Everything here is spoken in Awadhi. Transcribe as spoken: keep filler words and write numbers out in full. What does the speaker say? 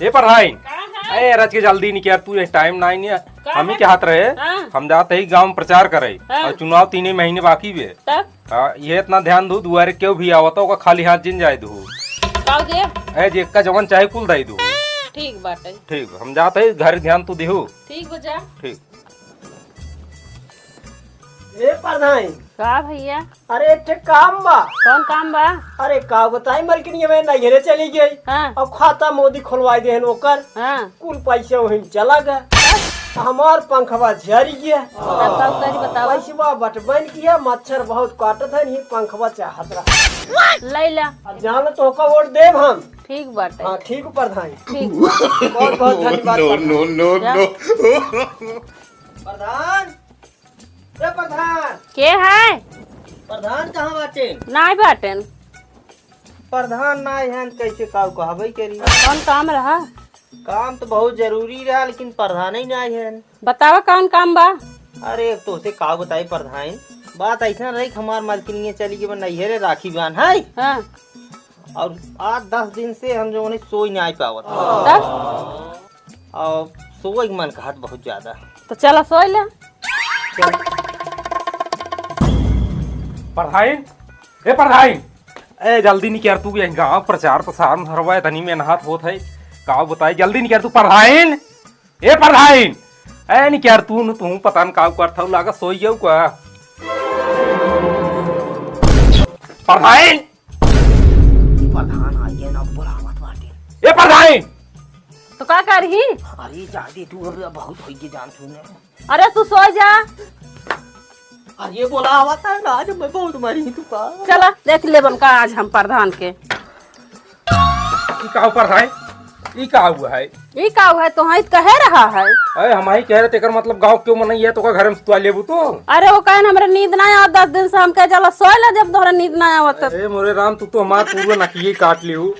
ए परधाइन, का है? ए रच के जल्दी निकर, तू ये टाइम ना आई। का हम ही है? के हाथ रहे, हाँ। हम जात ही गाँव में प्रचार करे हाँ। और चुनाव तीन ही महीने बाकी बे। तब? हाँ, ये इतना ध्यान दू, दुआरे केहू भी आवत ओका खाली हाथ जिन जाए दू। का दे? ए जेका जवन चाहे कुल दे दू। ठीक बाटे। ठीक, हम जात ही घर ध्यान तू देहू। ठीक बा जा। ठीक। ए परधाइन। का भैया? अरे एक ठे काम बा। कौन काम बा? अरे का बताई मलकिनिया, मैं नैहरे चली गई। हाँ। अब खाता मोदी खोलवाई देहन ओकर। हाँ। कुल पैसा वहीं चला गया। हमार पंखवा झरी गया। तब का करी बतावा? पैसवा बटबन किया, मच्छर बहुत काटत है, नहीं पंखवा चाहत रहा। ले ला। अब जान लो तोहका वोट देब हम। ठीक बाटे। हाँ ठीक परधाइन। ठीक बा। बहुत बहुत धन्यवाद। No, परधाइन। No, no, जा। No। परधाइन, ए परधाइन। के है? परधाइन कहाँ बाटेन? नाई बाटेन। परधाइन नाई हैं, कैसे काऊ कहबे करी? कौन काम रहा? काम तो बहुत जरूरी रहा, लेकिन परधाइन ही नाई हैं। बतावा कौन काम बा? अरे, अब तोसे काऊ बताई परधाइन, बात ऐसा रही कि हमार मलकिनिया चली गई बा नैहरे राखी बांध है। हाँ। और आठ दस दिन से हम जौन है सोई नाई पावत। तब? और सोए के मन कहत बहुत ज्यादा। तो चला सोए ले। परधाइन, ए परधाइन, ए जल्दी निकर तू, यही गाँव प्रचार प्रसार में हरवा है, तनी मेहनत होत है। काऊ बताई, जल्दी निकर तू परधाइन। ए परधाइन, ए निकर तू न, तू पता न काऊ करत हऊ, लागा सोई गऊ का। परधाइन। परधाइन आ गया ना, बुलावत बाटे। ए परधाइन। तो का करही? अरे जादे तू, अब बहुत होई के जान सुने। अरे तू सो जा। अरे बुलावत है ना, आज मैं बहुत मरी तू का। चला देख लेबन का आज हम परधाइन के। ई का ऊपर है? ई का हुआ है? ई का हुआ है? तो हाँ, ई कहे रहा है। अरे हम ही कह रहे, तेकर मतलब गाँव क्यों मनई है, तो का घर में सुतवा लेबू तू? अरे वो कहे ना, हमरा नींद ना आवा, दस दिन से हम कहे, "चला सोए ला, जब तोहरा नींद ना आवा तब।" अरे मोरे राम, तू तो हमार पूरा नकिये काट लिहू।